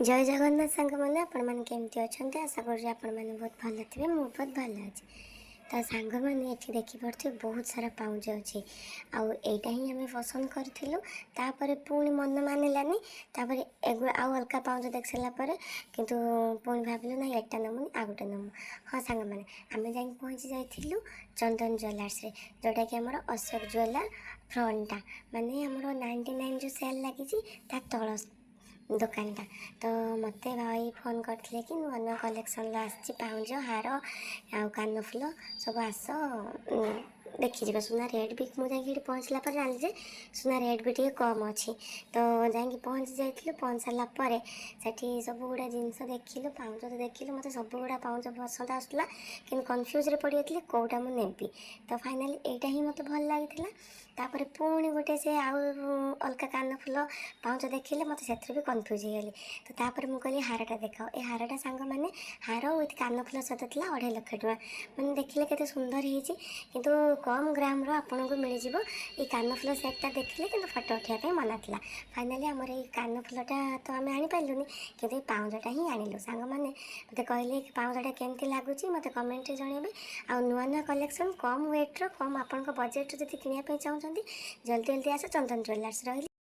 ଜୟ ଜଗନ୍ନାଥ ସାଙ୍ଗମାନେ, ଆପଣମାନେ କେମିତି ଅଛନ୍ତି? ଆଶା କରୁଛି ଆପଣମାନେ ବହୁତ ଭଲ ଥିବେ। ମୁଁ ବହୁତ ଭଲ ଅଛି। ତ ସାଙ୍ଗମାନେ, ଏଠି ଦେଖିପାରୁଥିବେ ବହୁତ ସାରା ପାଉଁଜି ଅଛି ଆଉ ଏଇଟା ହିଁ ଆମେ ପସନ୍ଦ କରିଥିଲୁ। ତାପରେ ପୁଣି ମନ ମାନିଲାନି। ତାପରେ ଆଉ ଅଲଗା ପାଉଁଜି ଦେଖି ସାରିଲା ପରେ କିନ୍ତୁ ପୁଣି ଭାବିଲୁ, ନାଇଁ, ଏଇଟା ନେବୁନି, ଆଉ ଗୋଟେ ନେବୁ। ହଁ ସାଙ୍ଗମାନେ, ଆମେ ଯାଇକି ପହଞ୍ଚି ଯାଇଥିଲୁ ଚନ୍ଦନ ଜୁଏଲାର୍ସରେ, ଯେଉଁଟାକି ଆମର ଅଶୋକ ଜୁଏଲାର ଫ୍ରଣ୍ଟଟା, ମାନେ ଆମର 99 ଯେଉଁ ସେଲ୍ ଲାଗିଛି ତା ତଳ ଦୋକାନଟା। ତ ମୋତେ ଭାଇ ଫୋନ୍ କରିଥିଲେ କି ନୂଆ ନୂଆ କଲେକ୍ସନ୍ର ଆସିଛି ପାଉଁଜ, ହାର ଆଉ କାନଫୁଲ ସବୁ, ଆସ ଦେଖିଯିବା। ସୁନା ରେଟ୍ ବି, ମୁଁ ଯାଇକି ସେଠି ପହଞ୍ଚିଲା ପରେ ଜାଣିଲି ଯେ ସୁନା ରେଟ୍ ବି ଟିକେ କମ୍ ଅଛି। ତ ଯାଇକି ପହଞ୍ଚି ଯାଇଥିଲୁ। ପହଞ୍ଚି ସାରିଲା ପରେ ସେଠି ସବୁ ଗୁଡ଼ା ଜିନିଷ ଦେଖିଲୁ, ପାଉଁଜ ତ ଦେଖିଲୁ। ମୋତେ ସବୁ ଗୁଡ଼ା ପାଉଁଜ ପସନ୍ଦ ଆସୁଥିଲା, କିନ୍ତୁ କନଫ୍ୟୁଜ୍ରେ ପଡ଼ିଯାଇଥିଲି କେଉଁଟା ମୁଁ ନେବି। ତ ଫାଇନାଲି ଏଇଟା ହିଁ ମୋତେ ଭଲ ଲାଗିଥିଲା। ତାପରେ ପୁଣି ଗୋଟେ ସେ ଆଉ ଅଲଗା କାନଫୁଲ, ପାଉଁଜ ଦେଖିଲେ, ମୋତେ ସେଥିରେ ବି କନଫ୍ୟୁଜ୍ ହେଇଗଲି। ତ ତାପରେ ମୁଁ କହିଲି, ହାରଟା ଦେଖାଅ। ଏ ହାରଟା ସାଙ୍ଗମାନେ, ହାର ୱିଥ୍ କାନଫୁଲ ସହିତ ଥିଲା 2.5 ଲକ୍ଷ ଟଙ୍କା। ମାନେ ଦେଖିଲେ କେତେ ସୁନ୍ଦର ହେଇଛି, କିନ୍ତୁ କମ୍ ଗ୍ରାମର ଆପଣଙ୍କୁ ମିଳିଯିବ। ଏଇ କାନଫୁଲ ସେଟ୍ଟା ଦେଖିଲେ, କିନ୍ତୁ ଫଟୋ ଉଠାଇବା ପାଇଁ ମନା ଥିଲା। ଫାଇନାଲି ଆମର ଏଇ କାନଫୁଲଟା ତ ଆମେ ଆଣିପାରିଲୁନି, କିନ୍ତୁ ଏଇ ପାଉଁଜଟା ହିଁ ଆଣିଲୁ। ସାଙ୍ଗମାନେ, ମୋତେ କହିଲେ କି ପାଉଁଜଟା କେମିତି ଲାଗୁଛି, ମୋତେ କମେଣ୍ଟରେ ଜଣାଇବେ। ଆଉ ନୂଆ ନୂଆ କଲେକ୍ସନ୍, କମ୍ ୱେଟ୍ର, କମ୍ ଆପଣଙ୍କ ବଜେଟ୍ର ଯଦି କିଣିବା ପାଇଁ ଚାହୁଁଛନ୍ତି, ଜଲ୍ଦି ଜଲ୍ଦି ଆସ ଚନ୍ଦନ ଜୁଏଲାର୍ସ। ରହିଲି।